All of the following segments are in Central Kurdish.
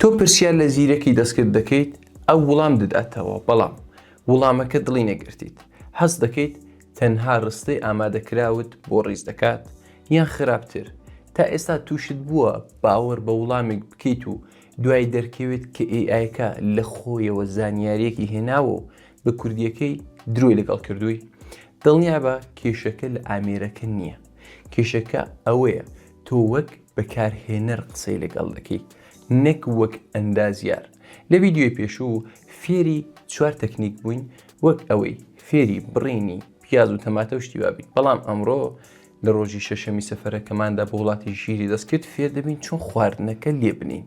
تۆ پرسیار لە زیرەکی دەستکرد دەکەیت، ئەو وڵام دەداتەوە، بەڵام وڵامەکە دڵی نەگرتیت. هەست دەکەیت تەنها ڕستەی ئامادەکراوت بۆ ڕیز دەکات، یان خراپتر، تا ئێستا تووشت بووە باوەڕ بە وڵامێک بکەیت و دوای دەرکەوێت کە AI ەکە لە خۆیەوە زانیارییەکی هێناوە و بە کوردییەکەی درۆی لەگەڵ کردووی؟ دڵنیابە کێشەکە لە ئامێرەکە نییە، کێشەکە ئەوەیە تۆ وەک بەکارهێنەر قسەی لەگەڵ دەکەیت نەک وەک ئەندازیار. لە ڤیدیۆی پێشوو فێری چوار تەکنیک بووین وەک ئەوەی فێری بڕینی پیاز و تەماتە و شتی وا بین، بەڵام ئەمڕۆ لە ڕۆژی شەشەمی سەفەرەکەماندا بۆ وڵاتی ژیری دەستکرد فێر دەبین چۆن خواردنەکە لێ بنین.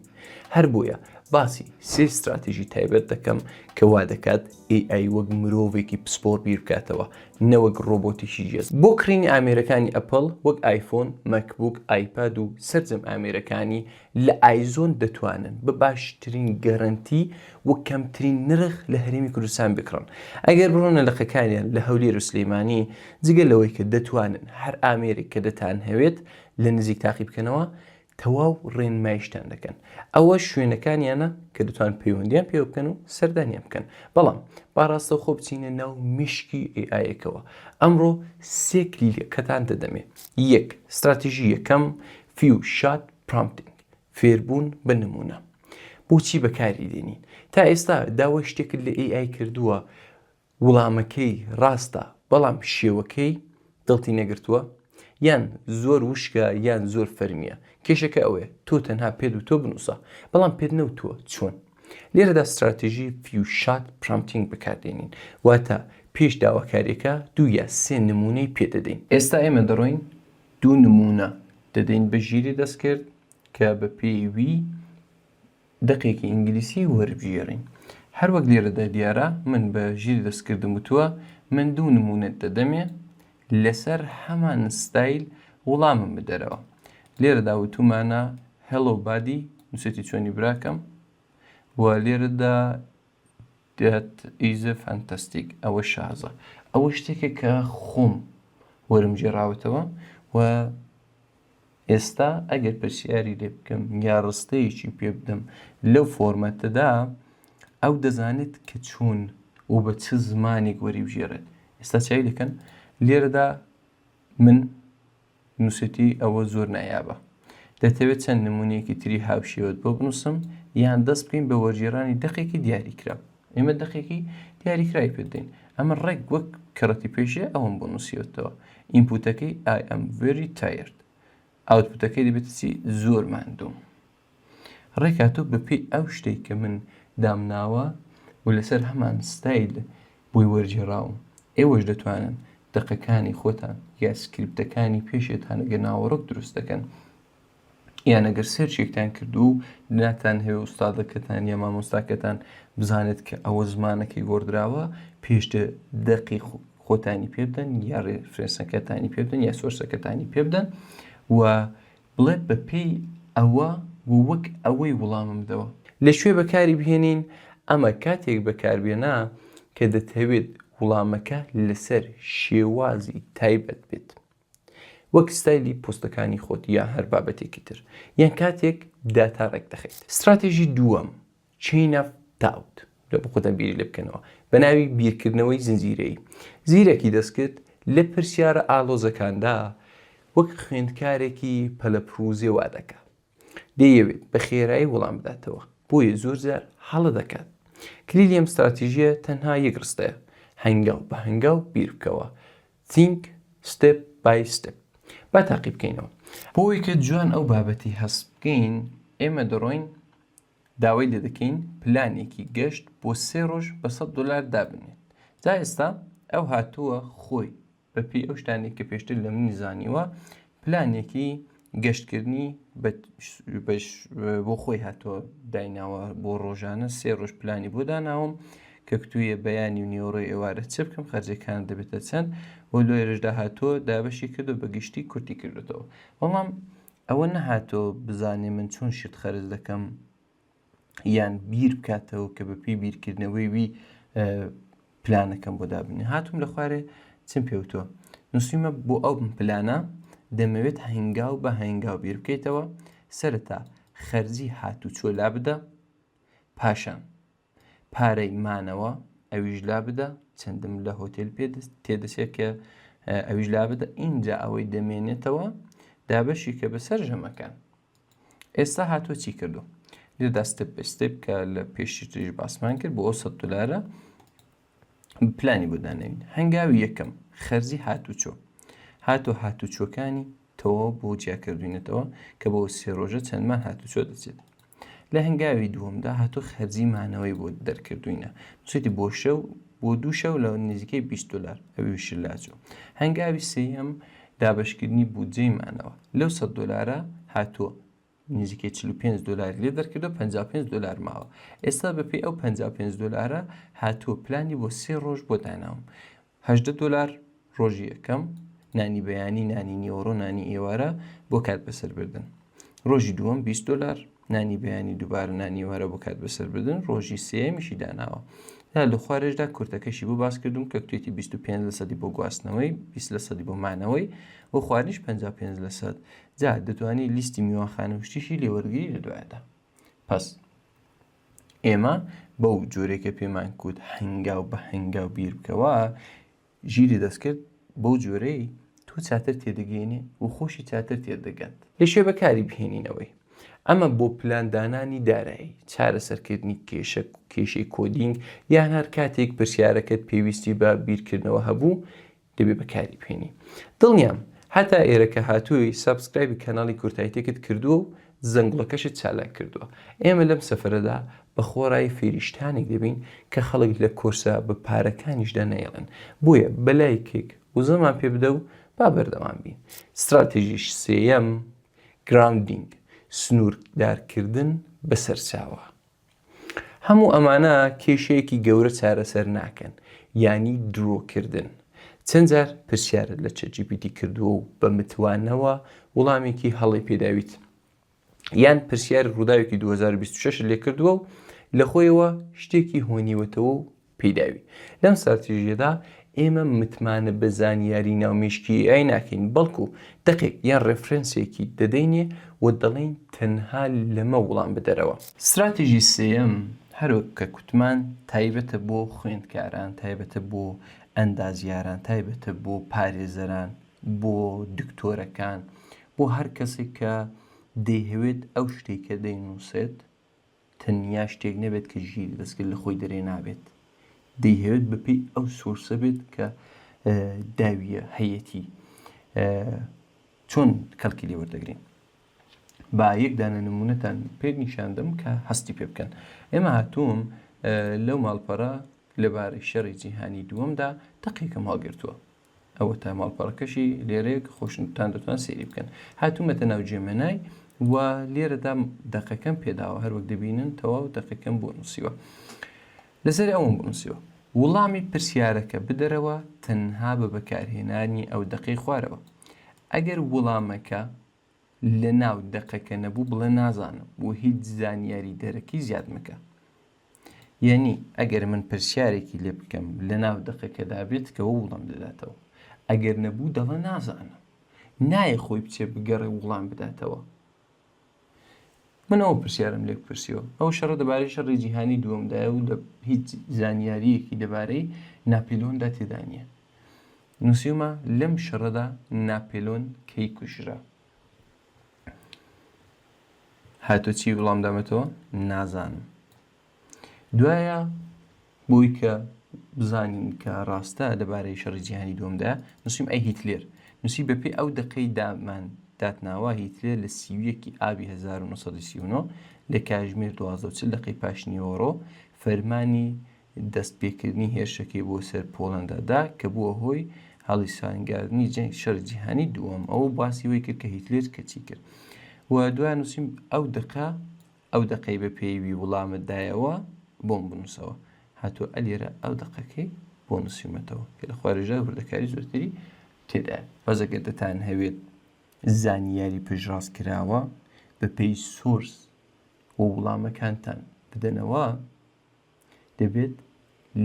هەر بۆیە باسی سێ ستراتیژی تایبەت دەکەم کە وا دەکات AI وەک مرۆڤێکی پسپۆڕ بیر بکاتەوە نەوەک ڕۆبۆتێکی جێز. بۆ کڕینی ئامێرەکانی ئەپڵ وەک ئایفۆن، مەکبوک، ئایپاد و سەرجەم ئامێرەکانی لە ئایزۆن دەتوانن بە باشترین گەرەنتی و کەمترین نرخ لە هەرێمی کوردستان بکڕن. ئەگەر بڕۆنە لقەکانیان لە هەولێر و سلێمانی جگە لەوەی کە دەتوانن هەر ئامێرێک کە دەتانهەوێت لە نزیک تاقی بکەنەوە تەواو ڕێنمایشتان دەکەن ئەوە شوێنەکانیانە کە دەتوان پەیوەندیان پێوە بکەن و سەردانیان بکەن بەڵام با ڕاستەوخۆ بچینە ناو مشکی AI ەکەوە ئەمڕۆ سێ کلیلەکەتان دەدەمێ یەک ستراتیژی یەکەم few shot prompting فێربوون بە نمونە بۆچی بەکاری دێنین تا ئێستا داوای شتێکت لە AI کردووە وڵامەکەی ڕاستە بەڵام شێوەکەی دڵتی نەگرتووە؟ یان زۆر وشکە یان زۆر فەرمیە کێشەکە ئەوەیە تۆ تەنها پێت وتووە بنووسە بەڵام پێت نەوتووە چۆن لێرەدا ستراتیژی few shot prompting بەکاردێنین واتە پێش داواکاریەکە دوو یا سێ نمونەی پێ دەدەین ئێستا ئێمە دەڕۆین دوو نمونە دەدەین بە ژیری دەستکرد کە بە پێی وی دەقێکی ئینگلیسی وەربگێڕین. هەروەک لێرەدا دیارە من بە ژیری دەستکردم وتووە من دوو نموونەت دەدەمێ لەسەر هەمان ستایل وڵامم بدەرەوە. لێرەدا وتوومانە Hello buddy نووسێتی چۆنی براکەم و لێرەدا That is fantastic ئەوە شازە. ئەوە شتێکە کە خۆم وەرمگێڕاوەتەوە و ئێستا ئەگەر پرسیاری لێ بکەم یا ڕستەیەکی پێ بدەم لەو فۆرمەتەدا ئەو دەزانێت کە چۆن و بە چ زمانێک وەریبژێڕێت ئێستا چاوی دەکەن لێرەدا من نووسێتی ئەوە زۆر نایابە دەتەوێت چەند نمونەیەکی تری هاوشێوەت بۆ بنووسم یان دەست بکەین بە وەرگێڕانی دەقێکی دیاریکراو ئێمە دەقێکی دیاریکراوی پێ دەین ئەمە ڕێک وەک کەڕەتی پێشێ ئەوەم بۆ نووسیوەتەوە input ەکەی I am very tired output ەکەی دەبێتە چی زۆر ماندووم ڕێکاتۆ بەپێی ئەو شتێک کە من دامناوە و لەسەر هەمان ستایل بۆی وەرگێڕاوم ئێوەش دەتوانن دەقەکانی خۆتان یا script ەکانی پێشێتان ئەگەر ناوەڕۆک دروست دەکەن یان ئەگەر search ێکتان کردوو و ناتانهەوێ ئوستادەکەتان یا مامۆستاکەتان بزانێت کە ئەوە زمانەکەی گۆڕدراوە پێشتر دەقی خۆتانی پێ بدەن یا reference ەکەتانی پێ بدەن یا source ەکەتانی پێ بدەن و بڵێ بە پێی ئەوە و وەک ئەوەی وڵامم بدەوە. لە کوێ بەکاری بهێنین؟ ئەمە کاتێک بەکاربێنە کە دەتهەوێت وڵامەکە لەسەر شێوازی تایبەت بێت. وەک ستایلی پۆستەکانی خۆت یان هەر بابەتێکی تر یان کاتێک داتا ڕێک دەخەیت. ستراتیژی دووەم، Chain of Thought، لە بۆ خۆتان بیری لێ بکەنەوە بە ناوی بیرکردنەوەی زنجیرەیی. زیرەکی دەستکرد لە پرسیارە ئاڵۆزەکاندا وەک خوێندکارێکی پەلەپڕوزێ وا دەکا. دەیەوێت بە خێرایی وەڵام بداتەوە، بۆیە زۆرجار هەڵە دەکات. کلیلی ئەم ستراتیژییە تەنها یەک ڕستەیە، هەنگاو بە هەنگاو بیر بکەوە، Think step by step. با تاقی بکەینەوە. بۆ ئەوەی کە جوان ئەو بابەتی هەست بکەین، ئێمە دەڕۆین داوای لێ دەکەین پلانێکی گەشت بۆ سێ ڕۆژ بە 100 دۆلار دابنێت. جا ئێستا ئەو هاتووە خۆی بەپێی ئەو شتانەی کە پێشتر لە منی زانیوە پلانێکی گەشتکردنی بۆ خۆی هاتووە دایناوە بۆ ڕۆژانە سێ ڕۆژ پلانی بۆ داناوم کە کتویە بەیانی و نیوەڕۆی ئێوارە چ بکەم خەرجەکان دەبێتە چەند و لۆیرشدا هاتووە دابەشی کردو بە گشتی کورتی کردوتەوە بەڵام ئەوە نەهاتۆ بزانێ من چۆن شت خەرج دەکەم یان بیر بکاتەوە کە بەپێی بیرکردنەوەی وی پلانەکەم بۆ دابنێ هاتووم لە خوارێ چم پێوتووە نووسیمە بۆ ئەو پلانە دەمەوێت هەنگاو بە هەنگاو بیر بکەیتەوە سەرەتا خەرجی هاتوچۆ لا بدە. پاشان پارەی مانەوە ئەویش لابدە چەندم لە هۆتێل پێ تێدەچێت کە ئەویش لابدە ئینجا ئەوەی دەمێنێتەوە دابەشی کە بەسەر ژەمەکان ئێستا هاتووە چی کردو لێرەدا step بە step کە لە پێشتریش باسمان کرد بۆ ئەو 100 دلارە پلانی بۆ دانێین هەنگاوی یەکەم خەرجی هاتوچۆ هاتۆ هاتوچۆکانی تەواو بۆ جیاکردوینەتەوە کە بۆ سێ ڕۆژە چەندمان هاتوچۆ دەچێت لە هەنگاوی دووەمدا هاتۆ خەرجی مانەوەی بۆ دەرکردوینە چێتی بۆ شەو بۆ دوو شەو لە نزیکەی 20 دلار ئەویش لاچوو هەنگاوی سێیەم دابەشکردنی بودجەی مانەوە لەو 100 دلارە هاتووە نزیکەی 45 دلاری لێ دەرکردو 55 دلار ماوە ئێستا بەپێی ئەو 55 دلارە هاتووە پلانی بۆ سێ ڕۆژ بۆ داناوم 18 دلار ڕۆژی یەکەم نانی بەیانی نانی نیوەڕۆ نانی ئێوارە بۆ کات بەسەربردن ڕۆژی دووەم 20 دلار نانی بەیانی دووبارە نانی ئێوارە بۆ کات بەسەربردن ڕۆژی سێیەمیشی داناوە تا لە خوارێشدا کورتەکەشی بۆ باس کردوم کە کوتێتی 25 لە سەدی بۆ گواستنەوەی 20 لە سەدی بۆ مانەوەی و خواردنیش 55 لە سەد جا دەتوانی لیستی میوانخانە و شتیشی لێوەرگری لە دوایدا پس ئێمە بەو جۆرێکە پێمان کوت هەنگاو بە هەنگاو بیر بکەوە ژیری دەستکرد بەو جۆرەی تۆ چاتر تێدەگەینێ و خۆشی چاتر تێدەگات. لە شوێ بەکاری بهێنینەوەی. ئەمە بۆ پلان دانانی دارایی، چارەسەرکردنی کێشە کێشەی coding یان هەر کاتێک پرسیارەکەت پێویستی بە بیرکردنەوە هەبوو دەبێ بەکاری بهێنی. دڵنیام هەتا ئێرە کە هاتووی subscribe ی کەناڵی کوردهایتێکت کردووە و زەنگوڵەکەشت چالاک کردووە. ئێمە لەم سەفەرەدا بە خۆڕایی فێری شتانێک دەبین کە خەڵک لە کۆرسە بە پارەکانیشدا نایڵێن. بۆیە بە لایکێک وزەمان پێ بدە و با بەردەوام بین. ستراتیژی سێیەم، grounding، سنووردارکردن بە سەرچاوە. هەموو ئەمانە کێشەیەکی گەورە چارەسەر ناکەن، یانی درۆکردن. چەند جار پرسیارت لە ChatGPT کردووە و بە متوانەوە وڵامێکی هەڵەی پێداویت؟ یان پرسیاری ڕووداوێکی 2026 لێ کردووە و لە خۆیەوە شتێکی هۆنیوەتەوە و پێیداوی. لەم ستراتیژیەدا ئێمە متمانە بە زانیاری ناو مێشکی AI ناکەین، بەڵکو دەقێک یان reference ێکی دەدەینێ و دەڵێین تەنها لەمە وڵام بدەرەوە. ستراتیژی سێیەم هەروەک کە کوتمان تایبەتە بۆ خوێندکاران، تایبەتە بۆ ئەندازیاران، تایبەتە بۆ پارێزەران، بۆ دکتۆرەکان، بۆ هەر کەسێک کە دەیهەوێت ئەو شتەی کە دەینووسێت تەنیا شتێک نەبێت کە ژیری دەستکرد لە خۆی دەرێ نابێت دەیهەوێت بەپێی ئەو source ە بێت کە داویە هەیەتی چۆن کەڵکی لێ وەردەگرین با یەک دانە نمونەتان پێ نیشاندم کە هەستی پێ بکەن ئێمە هاتووم لەو ماڵپەڕە لەبارەی شەڕی جیهانی دووەمدا دەقێکم هەڵگرتووە ئەوەتا ماڵپەڕەکەشی لێرەیە کە خۆشتان دەتوان سەیری بکەن هاتوومەتە ناو Gemini و لێرەدا دەقەکەم پێداوە هەروەک دەبینن تەواو دەقەکەم بۆ نووسیوە لەسەر ئەوم بنووسیوە وڵامی پرسیارەکە بدەرەوە تەنها بە بەکارهێنانی ئەو دەقەی خوارەوە ئەگەر وڵامەکە لە ناو دەقەکە نەبوو بڵێ نازانم و هیچ زانیاری دەرەکی زیاد مەکە یەنی ئەگەر من پرسیارێکی لێ بکەم لە ناو دەقەکەدا بێت کەەوە وڵام دەداتەوە ئەگەر نەبوو دەڵێ نازانم نایە خۆی بچێ بگەڕێ وڵام بداتەوە من ئەو پرسیارم لێک پرسیەوە ئەو شەڕە دەبارەی شەڕی جیهانی دووەمدایە و لە هیچ زانیاریەکی دەبارەی ناپیلۆندا تێدا نییە نووسیومە لەم شەڕەدا ناپێلۆن کەی کوژرا؟ هاتۆ چی وڵام دامەتەوە؟ نازانم. دوایە بۆی کە بزانین کە ڕاستە لەبارەی شەڕی جیهانی دووەمدا نووسیم ئەی هیتلێر نووسی بەپێی ئەو دەقەی دامان داتناوە هیتلێر لە سیویەکی ئابی 1939 لە کاژمێر 12 دقەی پاشنیوەڕۆ فەرمانی دەستپێکردنی هێرشەکەی بۆ سەر پۆڵەندا دا کە بووە هۆی هەڵیسانگاردنی جەنگ شەڕی جیهانی دووەم ئەوە باسی وەی کرد کە هیتلێر کە چی کرد و دوای نووسیم ئەو دقە ئەو دقەی بە پێیوی وڵامت دایەوە بۆم بنووسەوە هاتووە ئەلێرە ئەو دقەکەی بۆ نووسیومەتەوە کە لە خوارێژدا وردەکاری زۆرتری تێدایە بەس ئەگەر دەتان هەوێت زانیاری پشتڕاست کراوە بە پێی source و وڵامەکانتان بدەنەوە دەبێت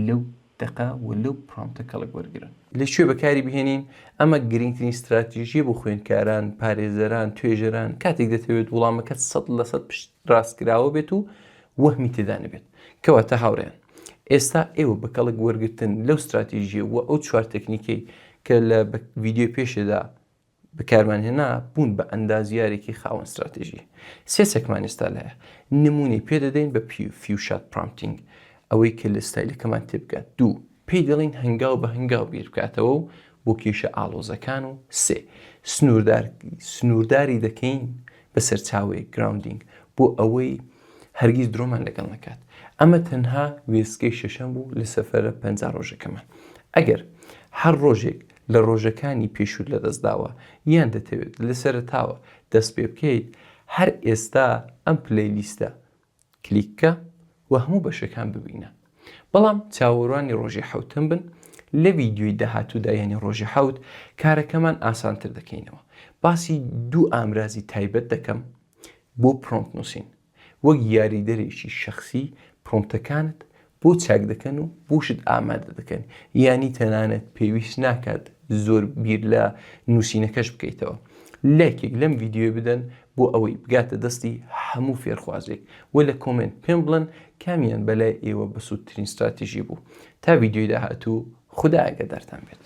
لەو دەقە و لەو prompt ە کەڵک وەرگرن. لە کوێ بەکاری بهێنین؟ ئەمە گرنگترین ستراتیژییە بۆ خوێندکاران، پارێزەران، توێژەران، کاتێک دەتەوێت وڵامەکەت 100% پشتڕاستکراوە بێت و وەهمی تێدا نەبێت. کەواتە هاوڕێیان ئێستا ئێوە بە کەڵک وەرگرتن لەو ستراتیژیە و ئەو چوار تەکنیکەی کە لە ڤیدیۆی پێشێدا بەکارمان هێنا بوون بە ئەندازیارێکی خاوەن ستراتیژی. سێ چەکمان ئێستا لایە. نموونەی پێ دەدەین بە few shot prompting ئەوەی کە لە ستایلەکەمان تێبگات. دوو، پێی دەڵێین هەنگاو بە هەنگاو بیر بکاتەوە و بۆ کێشە ئاڵۆزەکان و سێ، سنووردار سنوورداری دەکەین بە سەرچاوەیەک، grounding، بۆ ئەوەی هەرگیز درۆمان لەگەڵ نەکات. ئەمە تەنها وێستگەی شەشەم بوو لە سەفەرە 50 ڕۆژەکەمان. ئەگەر هەر ڕۆژێک لە ڕۆژەکانی پێشووت لەدەستداوە یان دەتەوێت لە سەرەتاوە دەست پێ بکەیت، هەر ئێستا ئەم playlist ە کلیک بکە و هەموو بەشەکان ببینە. بەڵام چاوەروانی ڕۆژی حەوتەم بن، لە ڤیدیۆی داهاتوودا یانی ڕۆژی حەوت کارەکەمان ئاسانتر دەکەینەوە. باسی دوو ئامرازی تایبەت دەکەم بۆ prompt نووسین. وەک یاریدەرێکی شەخسی prompt ەکانت بۆ چاک دەکەن و بۆشت ئامادە دەکەن یانی تەنانەت پێویست ناکات زۆر بیر لە نووسینەکەش بکەیتەوە لایکێک لەم ڤیدیۆیە بدەن بۆ ئەوەی بگاتە دەستی هەموو فێرخوازێک و لە comment پێم بڵێن کامیان بەلای ئێوە بەسوودترین ستراتیژی بوو تا ڤیدیۆی داهاتوو خودا ئاگادارتان بێت.